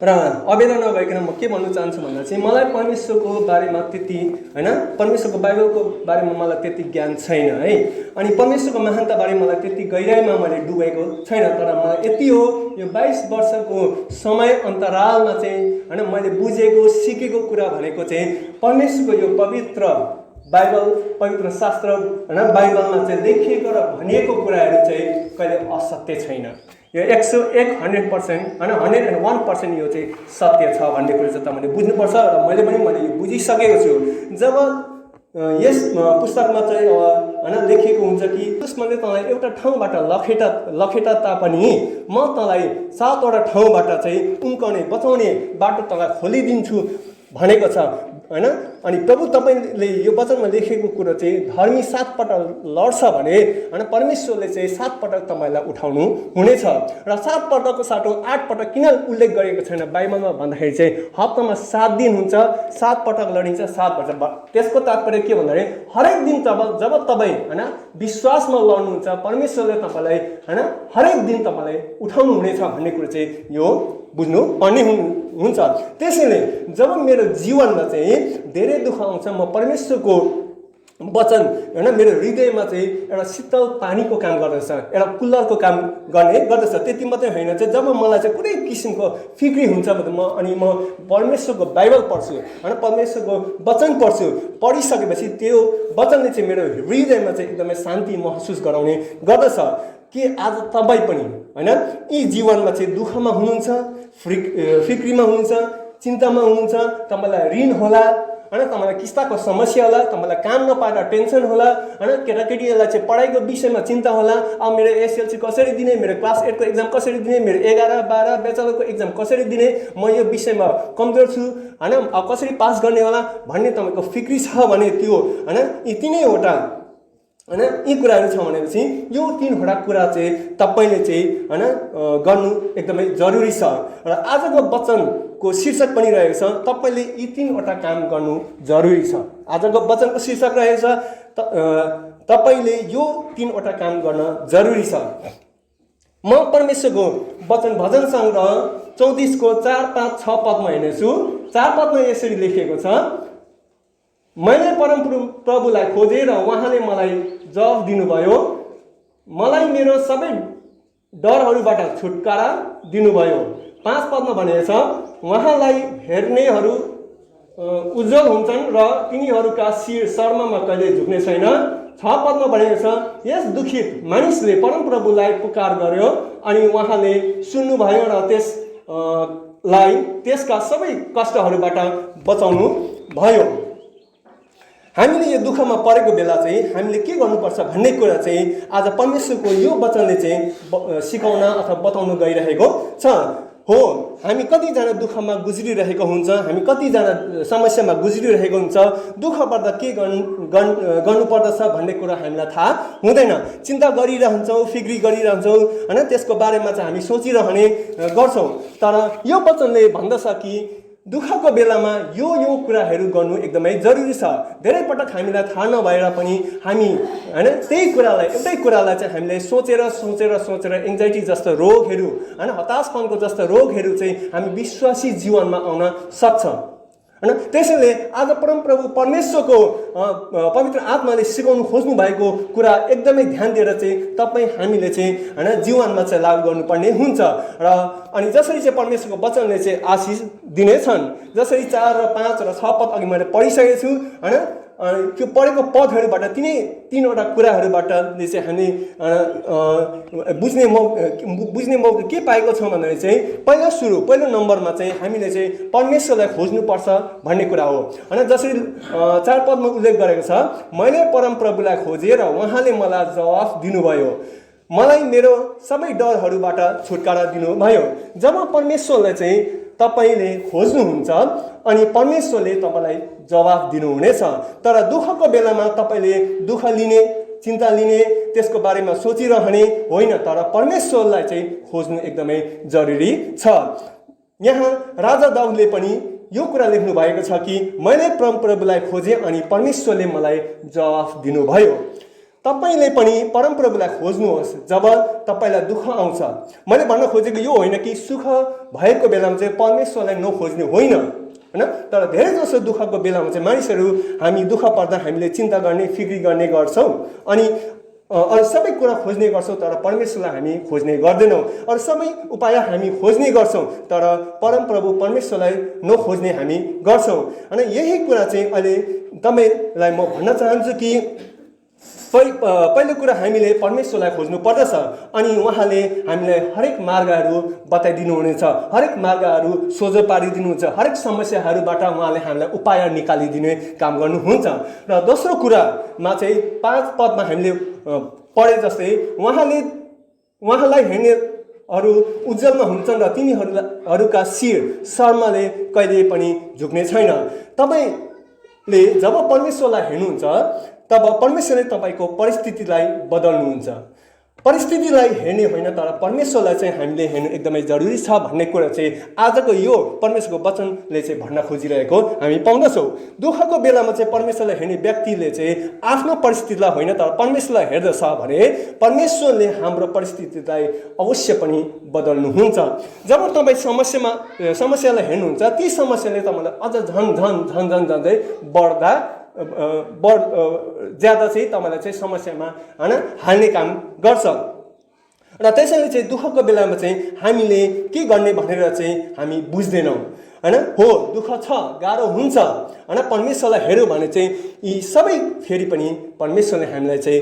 र अबेर नभइकन म के भन्नु चाहन्छु भन्दा चाहिँ मलाई परमेश्वरको बारेमा त्यति हैन परमेश्वरको बाइबलको बारेमा मलाई त्यति ज्ञान छैन है। अनि परमेश्वरको महानता बारे मलाई त्यति गहिराइमा मैले डुबेको छैन। तर मलाई यति हो यो 22 वर्षको समय अन्तरालमा चाहिँ हैन मैले बुझेको सिकेको कुरा भनेको चाहिँ परमेश्वरको यो पवित्र बाइबल पवित्र शास्त्र हैन बाइबलमा चाहिँ लेखिएको र भनिएको कुराहरू चाहिँ कहिले असत्य छैन। यो 101% हैन 101% यो चाहिँ सत्य छ भन्ने कुरा चाहिँ तपाईले बुझ्नुपर्छ र मैले यो बुझिसकेको छु। जब यस पुस्तकमा चाहिँ हैन लेखिएको हुन्छ कि दुश्मनले तँलाई एउटा ठाउँबाट लखेटा तापनि म तँलाई 7 वटा ठाउँबाट चाहिँ उम्काउने बचाउने बाटो तँलाई खोलिदिन्छु भनेको छ हैन। अनि प्रभु तपाईले यो वचनमा लेखेको कुरा चाहिँ धर्मी 7 पटक लड्छ भने हैन परमेश्वरले चाहिँ 7 पटक तपाईलाई उठाउनु हुनेछ। र 7 पटकको साटो 8 पटक किन उल्लेख गरेको छैन बाइबलमा भन्दाखेरि चाहिँ हप्तामा 7 दिन हुन्छ, 7 पटक लडिन्छ 7 वर्ष। त्यसको तात्पर्य के भन्दाखेरि हरेक दिन जब तपाई हैन विश्वासमा लड्नुहुन्छ परमेश्वरले तपाईलाई हैन हरेक दिन तपाईलाई उठाउनु हुनेछ भन्ने कुरा चाहिँ यो बुझ्नु पर्ने हुन्छ। त्यसैले जब मेरो जीवनमा चाहिँ धेरै दुःख आउँछ म परमेश्वरको वचन हैन मेरो हृदयमा चाहिँ एउटा शीतल पानीको काम गर्दछ, एउटा कुलरको काम गर्दछ। त्यति मात्रै होइन चाहिँ जब मलाई चाहिँ कुनै किसिमको फिक्री हुन्छ भने म परमेश्वरको बाइबल पढ्छु हैन परमेश्वरको वचन पढ्छु। पढिसकेपछि त्यो वचनले चाहिँ मेरो हृदयमा चाहिँ एकदमै शान्ति महसुस गराउने गर्दछ। के आज तपाईँ पनि हैन यी जीवनमा चाहिँ दुःखमा हुनुहुन्छ, फिक्रीमा हुनुहुन्छ, चिन्तामा हुनुहुन्छ, तपाईलाई ऋण होला हैन तपाईलाई किस्ताको समस्या होला, तपाईलाई काम नपाएर टेन्सन होला हैन केटाकेटीहरूलाई चाहिँ पढाइको विषयमा चिन्ता होला। अब मेरो एसएलसी कसरी दिने, मेरो क्लास 8 को एक्जाम कसरी दिने, मेरो 11 12 ब्याचलरको एक्जाम कसरी दिने, म यो विषयमा कमजोर छु हैन अब कसरी पास गर्ने होला भन्ने तपाईको फिक्री छ भने त्यो हैन यी तीनैवटा हैन यी कुराहरू छ भनेपछि यो 3वटा कुरा चाहिँ तपाईले चाहिँ हैन गर्नु एकदमै जरुरी छ। र आजको वचनको शीर्षक पनि रहेको छ तपाईले यी 3वटा काम गर्नु जरुरी छ। आजको वचनको शीर्षक रहेको छ तपाईले यो 3वटा काम गर्न जरुरी छ। म परमेश्वरको वचन भजन सङ्ग्रह 34 को 4 5 6 पदमा हेर्नेछु। 4 पदमा यसरी लेखिएको छ, मैले परम प्रभुलाई खोजे र उहाँले मलाई जवाफ दिनुभयो, मलाई मेरो सबै डरहरूबाट छुटकारा दिनुभयो। 5 पदमा भनेको छ, उहाँलाई हेर्नेहरू उज्जवल हुन्छन् र तिनीहरूका शिर शर्ममा कहिले झुक्ने छैन। 6 पदमा भनेको छ, यस दुखित मानिसले परम प्रभुलाई पुकार गर्यो अनि उहाँले सुन्नुभयो र त्यसलाई त्यसका सबै कष्टहरूबाट बचाउनु भयो। हामीले यो दुःखमा परेको बेला चाहिँ हामीले के गर्नुपर्छ भन्ने कुरा चाहिँ आज परमेश्वरको यो वचनले चाहिँ सिकाउन अथवा बताउन गइरहेको छ। हो हामी कतिजना दुःखमा गुज्रिरहेको हुन्छ, हामी कतिजना समस्यामा गुज्रिरहेको हुन्छ, दुःख पर्दा के गर्नुपर्दछ भन्ने कुरा हामीलाई थाहा हुँदैन। चिन्ता गरिरहन्छौँ, फिक्री गरिरहन्छौँ हैन त्यसको बारेमा चाहिँ हामी सोचिरहने गर्छौँ। तर यो वचनले भन्दछ कि दुःखको बेलामा यो कुराहरू गर्नु एकदमै जरुरी छ। धेरै पटक हामीलाई थाहा नभएर पनि हामी हैन त्यही कुरालाई एउटै कुरालाई चाहिँ हामीले सोचेर एङ्जाइटी जस्तो रोगहरू हैन हताशपनको जस्तो रोगहरू चाहिँ हामी विश्वासी जीवनमा आउन सक्छ हैन। त्यसैले आज परमप्रभु परमेश्वरको पवित्र आत्माले सिकाउनु खोज्नु भएको कुरा एकदमै ध्यान दिएर चाहिँ तपाईँ हामीले चाहिँ हैन जीवनमा चाहिँ लागू गर्नुपर्ने हुन्छ। र अनि जसरी चाहिँ परमेश्वरको वचनले चाहिँ आशिष दिनेछन्, जसरी 4 र 5 र 6 पद अघि मैले पढिसकेको छु हैन त्यो पढेको पदहरूबाट तीनवटा कुराहरूबाट चाहिँ हामी बुझ्ने मौका के पाएको छौँ भन्दाखेरि चाहिँ पहिलो नम्बरमा चाहिँ हामीले चाहिँ परमेश्वरलाई खोज्नुपर्छ भन्ने कुरा हो हैन। जसरी 4 पदमा उल्लेख गरेको छ, मैले परम प्रभुलाई खोजेँ र उहाँले मलाई जवाफ दिनुभयो, मलाई मेरो सबै डरहरूबाट छुटकारा दिनुभयो। जब परमेश्वरलाई चाहिँ तपाईले खोज्नुहुन्छ अनि परमेश्वरले तपाईलाई जवाफ दिनुहुनेछ। तर दुःखको बेलामा तपाईले दुःख लिने, चिन्ता लिने, त्यसको बारेमा सोचिरहने होइन, तर परमेश्वरलाई चाहिँ खोज्नु एकदमै जरुरी छ। यहाँ राजा दाउदले पनि यो कुरा लेख्नु भएको छ कि मैले परम प्रभुलाई खोजेँ अनि परमेश्वरले मलाई जवाफ दिनुभयो। तपाईले पनि परमप्रभुलाई खोज्नुहोस् जब तपाईलाई दुःख आउँछ। मैले भन्न खोजेको यो होइन कि सुख भएको बेलामा चाहिँ परमेश्वरलाई नखोज्ने होइन, हैन, तर धेरै जसो दुःखको बेलामा चाहिँ मानिसहरू हामी दुःख पर्दा हामीले चिन्ता गर्ने, फिक्री गर्ने गर्छौँ अनि अरू सबै कुरा खोज्ने गर्छौँ, तर परमेश्वरलाई हामी खोज्ने गर्दैनौँ। अरू सबै उपाय हामी खोज्ने गर्छौँ, तर परमप्रभु परमेश्वरलाई नखोज्ने हामी गर्छौँ। अनि यही कुरा चाहिँ अहिले तपाईँलाई म भन्न चाहन्छु कि पहिलो कुरा हामीले परमेश्वरलाई खोज्नु पर्दछ अनि उहाँले हामीलाई हरेक मार्गहरू बताइदिनु हुनेछ, हरेक मार्गहरू सोझो पारिदिनुहुन्छ, हरेक समस्याहरूबाट उहाँले हामीलाई उपाय निकालिदिने काम गर्नुहुन्छ। र दोस्रो कुरामा चाहिँ 5 पदमा हामीले पढे जस्तै उहाँलाई हेर्नेहरू उज्जवलमा हुन्छन् र तिनीहरूका शिर शर्मले कहिले पनि झुक्ने छैन। तपाईँले जब परमेश्वरलाई हेर्नुहुन्छ तब परमेश्वरले तपाईँको परिस्थितिलाई बदल्नुहुन्छ। परिस्थितिलाई हेर्ने होइन, तर परमेश्वरलाई चाहिँ हामीले हेर्नु एकदमै जरुरी छ भन्ने कुरा चाहिँ आजको यो परमेश्वरको वचनले चाहिँ भन्न खोजिरहेको हामी पाउँदछौँ। दुःखको बेलामा चाहिँ परमेश्वरलाई हेर्ने व्यक्तिले चाहिँ आफ्नो परिस्थितिलाई होइन, तर परमेश्वरलाई हेर्दछ भने परमेश्वरले हाम्रो परिस्थितिलाई अवश्य पनि बदल्नुहुन्छ। जब तपाईँ समस्यालाई हेर्नुहुन्छ, ती समस्याले तपाईँलाई अझ झन्झन्झै ज्यादा चाहिँ तपाईँलाई चाहिँ समस्यामा होइन हाल्ने काम गर्छ। र त्यसैले चाहिँ दुःखको बेलामा चाहिँ हामीले के गर्ने भनेर चाहिँ हामी बुझ्दैनौँ, हैन। हो, दुःख छ, गाह्रो हुन्छ, हैन। परमेश्वरलाई हेऱ्यो भने चाहिँ यी सबै फेरि पनि परमेश्वरले हामीलाई चाहिँ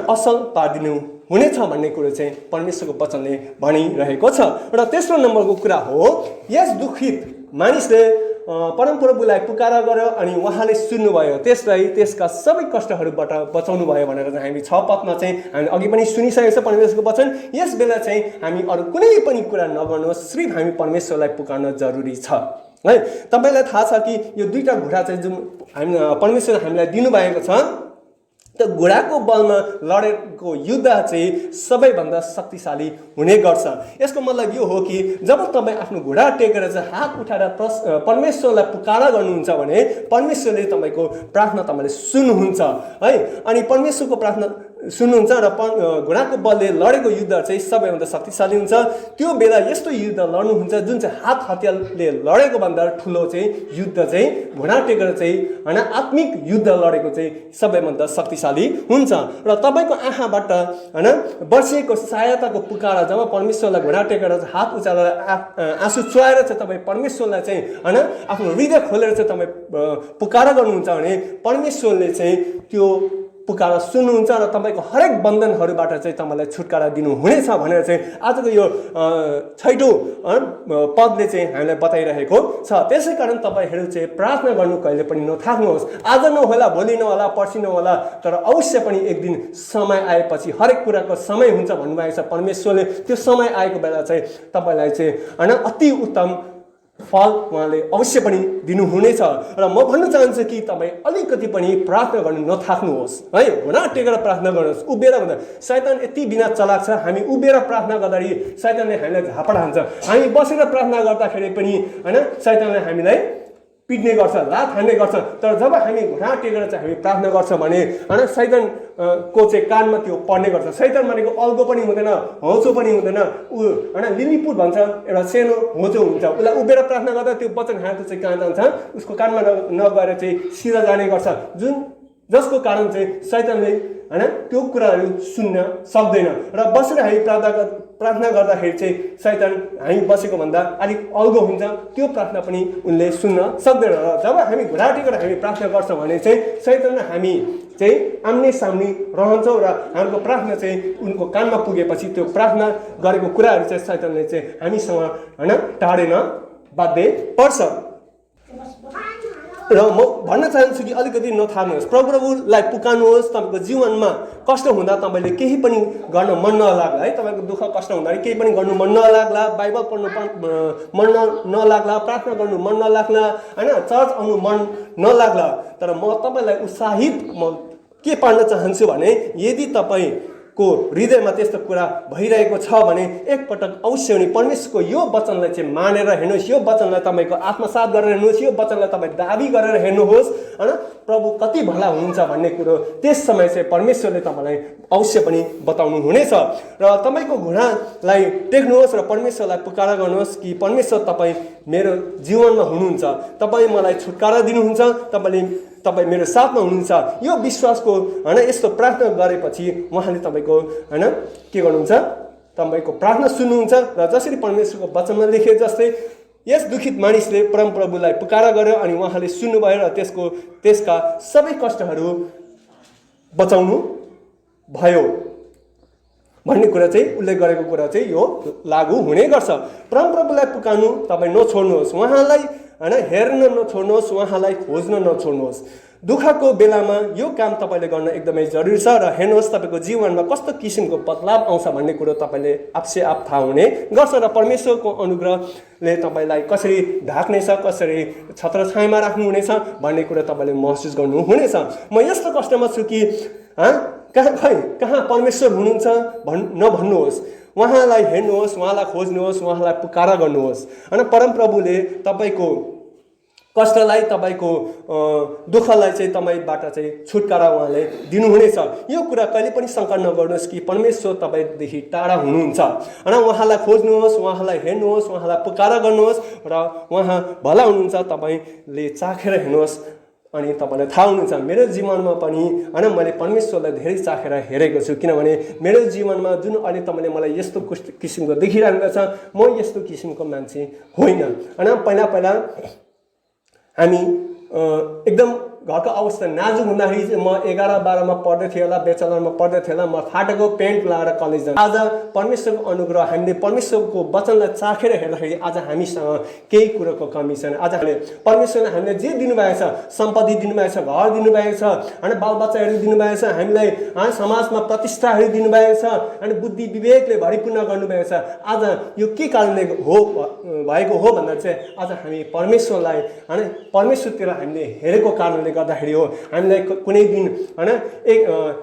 असल पारिदिनु हुनेछ भन्ने कुरो चाहिँ परमेश्वरको वचनले भनिरहेको छ। र तेस्रो नम्बरको कुरा हो, यस दुखित मानिसले परमप्रभुलाई पुकारा गर्यो अनि उहाँले सुन्नुभयो, त्यसलाई त्यसका सबै कष्टहरूबाट बचाउनु भयो भनेर चाहिँ हामी 6 पदमा चाहिँ हामी अघि पनि सुनिसकेको छ परमेश्वरको वचन। यस बेला चाहिँ हामी अरू कुनै पनि कुरा नगर्नुहोस्, सिर्फ हामी परमेश्वरलाई पुकार्न जरुरी छ, है। तपाईँलाई थाहा छ कि यो 2टा घोडा चाहिँ जुन परमेश्वरले हामीलाई दिनुभएको छ, त घोडाको बलमा लडेको युद्ध चाहिँ सबैभन्दा शक्तिशाली हुने गर्छ। यसको मतलब यो हो कि जब तपाईँ आफ्नो घोडा टेकेर चाहिँ हात उठाएर परमेश्वरलाई पुकारा गर्नुहुन्छ भने परमेश्वरले तपाईँको प्रार्थना तपाईँले सुन्नुहुन्छ, है। अनि परमेश्वरको प्रार्थना सुन्नुहुन्छ र घोडाको बलले लडेको युद्ध चाहिँ सबैभन्दा शक्तिशाली हुन्छ। त्यो बेला यस्तो युद्ध लड्नुहुन्छ जुन चाहिँ हात हतियारले लडेको भन्दा ठुलो चाहिँ युद्ध चाहिँ घोडा टेकेर चाहिँ होइन आत्मिक युद्ध लडेको चाहिँ सबैभन्दा शक्तिशाली हुन्छ। र तपाईँको आँखाबाट होइन बर्सिएको सहायताको पुकारा जब परमेश्वरलाई घोडा टेकेर हात उचालेर आँसु चुहाएर चाहिँ तपाईँ परमेश्वरलाई चाहिँ होइन आफ्नो हृदय खोलेर चाहिँ तपाईँ पुकारा गर्नुहुन्छ भने परमेश्वरले चाहिँ त्यो पुकारा सुन्नुहुन्छ र तपाईँको हरेक बन्धनहरूबाट चाहिँ तपाईँलाई छुटकारा दिनुहुनेछ भनेर चाहिँ आजको यो 6औं पदले चाहिँ हामीलाई बताइरहेको छ। त्यसै कारण तपाईँहरू चाहिँ प्रार्थना गर्नु कहिले पनि नथाक्नुहोस्। आज नहोला, भोलि नहोला, पर्सि नहोला, तर अवश्य पनि एक दिन समय आएपछि हरेक कुराको समय हुन्छ भन्नुभएको छ परमेश्वरले। त्यो समय आएको बेला चाहिँ तपाईँलाई चाहिँ होइन अति उत्तम फल उहाँले अवश्य पनि दिनुहुनेछ। र म भन्न चाहन्छु कि तपाईँ अलिकति पनि प्रार्थना गर्नु नथाक्नुहोस्, है। घोडा टेकेर प्रार्थना गर्नुहोस्, उभिएर भन्दा शैतान यति बिना चलाक छ। हामी उभिएर प्रार्थना गर्दाखेरि शैतानले हामीलाई झापड हान्छ, हामी बसेर प्रार्थना गर्दाखेरि पनि होइन शैतानले हामीलाई पिट्ने गर्छ, लात हान्ने गर्छ। तर जब हामी घोडा टेकेर चाहिँ हामी प्रार्थना गर्छौँ भने होइन शैतानको चाहिँ कानमा त्यो पर्ने गर्छ। शैतान भनेको अल्गो पनि हुँदैन, हौचो पनि हुँदैन, ऊ होइन लिलीपुट भन्छ, एउटा सानो होचो हुन्छ। उसलाई उभिएर प्रार्थना गर्दा त्यो वचन हाल्दा चाहिँ कहाँ जान्छ, उसको कानमा नगएर चाहिँ सिधा जाने गर्छ, जसको कारण चाहिँ शैतानले होइन त्यो कुराहरू सुन्न सक्दैन। र बसेर हामी प्रार्थना गर्दाखेरि चाहिँ शैतान हामी बसेको भन्दा अलिक अल्गो हुन्छ, त्यो प्रार्थना पनि उनले सुन्न सक्दैन। र जब हामी घोडा टेकेर हामी प्रार्थना गर्छौँ भने चाहिँ शैतान र हामी चाहिँ आम्ने सामने रहन्छौँ र हाम्रो प्रार्थना चाहिँ उनको कानमा पुगेपछि त्यो प्रार्थना गरेको कुराहरू चाहिँ शैतानले चाहिँ हामीसँग होइन टाढेन बाध्य पर्छ। र म भन्न चाहन्छु कि अलिकति नथार्नुहोस्, प्रभुलाई पुकार्नुहोस्। तपाईँको जीवनमा कष्ट हुँदा तपाईँले केही पनि गर्न मन नलाग्ला, है। तपाईँको दुःख कष्ट हुँदाखेरि केही पनि गर्नु मन नलाग्ला, बाइबल पढ्नु मन नलाग्ला, प्रार्थना गर्नु मन नलाग्ला, होइन चर्च आउनु मन नलाग्ला, तर म तपाईँलाई उत्साहित म के पार्न चाहन्छु भने यदि तपाईँ को हृदयमा त्यस्तो कुरा भइरहेको छ भने एकपटक अवश्य पनि परमेश्वरको यो वचनलाई चाहिँ मानेर हेर्नुहोस्, यो वचनलाई तपाईँको आत्मसात गरेर हेर्नुहोस्, यो वचनलाई तपाईँ दाबी गरेर हेर्नुहोस् होइन। प्रभु कति भला हुनुहुन्छ भन्ने कुरो त्यस समय चाहिँ परमेश्वरले तपाईँलाई अवश्य पनि बताउनु हुनेछ। र तपाईँको घुँडालाई टेक्नुहोस् र परमेश्वरलाई पुकारा गर्नुहोस् कि परमेश्वर तपाईँ मेरो जीवनमा हुनुहुन्छ, तपाईँ मलाई छुटकारा दिनुहुन्छ, तपाईँ मेरो साथमा हुनुहुन्छ। यो विश्वासको होइन यस्तो प्रार्थना गरेपछि उहाँले तपाईँको होइन के गर्नुहुन्छ, तपाईँको प्रार्थना सुन्नुहुन्छ। र जसरी परमेश्वरको वचनमा लेखे जस्तै यस दुखित मानिसले परमप्रभुलाई पुकारा गर्यो अनि उहाँले सुन्नुभयो र त्यसका सबै कष्टहरू बचाउनु भयो भन्ने कुरा चाहिँ उल्लेख गरेको कुरा चाहिँ यो लागू हुने गर्छ। परमप्रभुलाई पुकार्नु तपाईँ नछोड्नुहोस्, उहाँलाई होइन हेर्न नछोड्नुहोस्, उहाँलाई खोज्न नछोड्नुहोस्। दुःखको बेलामा यो काम तपाईँले गर्न एकदमै जरुरी छ। र हेर्नुहोस् तपाईँको जीवनमा कस्तो किसिमको बदलाव आउँछ भन्ने कुरो तपाईँले आफसे आफ थाहा हुने गर्छ। र परमेश्वरको अनुग्रहले तपाईँलाई कसरी ढाक्नेछ, कसरी छत्रछायामा राख्नुहुनेछ भन्ने कुरो तपाईँले महसुस गर्नुहुनेछ। म यस्तो कष्टमा छु कि कहाँ परमेश्वर हुनुहुन्छ नभन्नुहोस्, उहाँलाई हेर्नुहोस्, उहाँलाई खोज्नुहोस्, उहाँलाई पुकारा गर्नुहोस् होइन। परमप्रभुले तपाईँको कष्टलाई, तपाईँको दुःखलाई चाहिँ तपाईँबाट चाहिँ छुटकारा उहाँले दिनुहुनेछ। यो कुरा कहिले पनि शङ्का नगर्नुहोस् कि परमेश्वर तपाईँदेखि टाढा हुनुहुन्छ होइन। उहाँलाई खोज्नुहोस्, उहाँलाई हेर्नुहोस्, उहाँलाई पुकारा गर्नुहोस् र उहाँ भला हुनुहुन्छ। तपाईँले चाखेर हेर्नुहोस् अनि तपाईँलाई थाहा हुनुहुन्छ मेरो जीवनमा पनि होइन मैले परमेश्वरलाई धेरै चाखेर हेरेको छु। किनभने मेरो जीवनमा जुन अहिले तपाईँले मलाई यस्तो किसिमको देखिरहनु भएको छ, म यस्तो किसिमको मान्छे होइन होइन। पहिला हामी एकदम घरको अवस्था नाजुक हुँदाखेरि चाहिँ म 11-12मा पढ्दै थिएँ होला, बेचलरमा पढ्दै थिएँ होला, म फाटेको पेन्ट लगाएर कलेज जान्थेँ। आज परमेश्वरको अनुग्रह हामीले परमेश्वरको वचनलाई चाखेर हेर्दाखेरि आज हामीसँग केही कुरोको कमी छैन। आज हामीले परमेश्वरले हामीलाई जे दिनुभएको छ, सम्पत्ति दिनुभएको छ, घर दिनुभएको छ होइन, बालबच्चाहरू दिनुभएको छ, हामीलाई समाजमा प्रतिष्ठाहरू दिनुभएको छ अनि बुद्धि विवेकले भरिपूर्ण गर्नुभएको छ। आज यो के कारणले भएको हो भन्दा चाहिँ आज हामी परमेश्वरलाई होइन परमेश्वरतिर हामीले हेरेको कारणले गर्दाखेरि हो। हामीलाई कुनै दिन होइन एक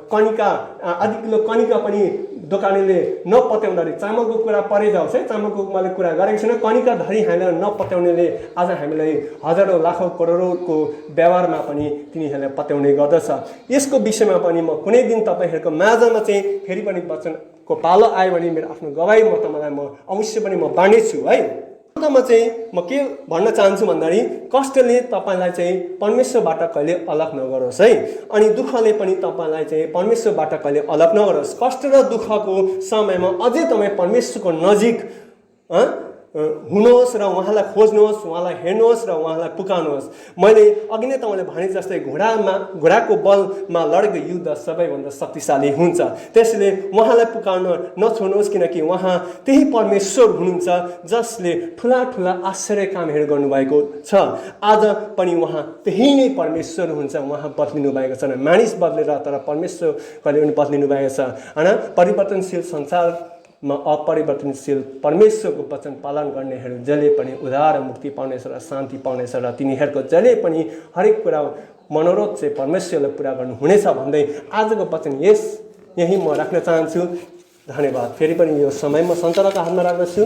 कनिका आधी किलो कनिका पनि दोकानेले नपत्याउँदाखेरि, चामलको कुरा परे जाओस् है, चामलको मैले कुरा गरेको छैन, कनिका धरी हामीलाई नपत्याउनेले आज हामीलाई हजारौँ लाखौँ करोडौँको व्यवहारमा पनि तिनीहरूले पत्याउने गर्दछ। यसको विषयमा पनि म कुनै दिन तपाईँहरूको माझमा चाहिँ फेरि पनि वचनको पालो आयो भने मेरो आफ्नो गवाई म तपाईँलाई अवश्य पनि म बाँड्नेछु है। अन्तमा चाहिँ म के भन्न चाहन्छु भन्दाखेरि कष्टले तपाईँलाई चाहिँ परमेश्वरबाट कहिले अलग नगरोस् है, अनि दुःखले पनि तपाईँलाई चाहिँ परमेश्वरबाट कहिले अलग नगरोस्। कष्ट र दुःखको समयमा अझै तपाईँ परमेश्वरको नजिक हुनुहोस् र उहाँलाई खोज्नुहोस्, उहाँलाई हेर्नुहोस् र उहाँलाई पुकार्नुहोस्। मैले अघि नै तपाईँले भने जस्तै घोडाको बलमा लडेको युद्ध सबैभन्दा शक्तिशाली हुन्छ। त्यसैले उहाँलाई पुकार्न नछोड्नुहोस् किनकि उहाँ त्यही परमेश्वर हुनुहुन्छ जसले ठुला ठुला आश्चर्य कामहरू गर्नुभएको छ। आज पनि उहाँ त्यही नै परमेश्वर हुन्छ, उहाँ बदलिनु भएको छैन। मानिस बदलेर तर परमेश्वर कहिले पनि बदलिनु भएको छ होइन। परिवर्तनशील संसारमा अपरिवर्तनशील परमेश्वरको वचन पालन गर्नेहरू जसले पनि उद्धार र मुक्ति पाउनेछ र शान्ति पाउनेछ र तिनीहरूको जसले पनि हरेक कुरा मनोरथ चाहिँ परमेश्वरले पुरा गर्नुहुनेछ भन्दै आजको वचन यहीँ म राख्न चाहन्छु। धन्यवाद। फेरि पनि यो समय म सञ्चालकको हातमा राख्दछु।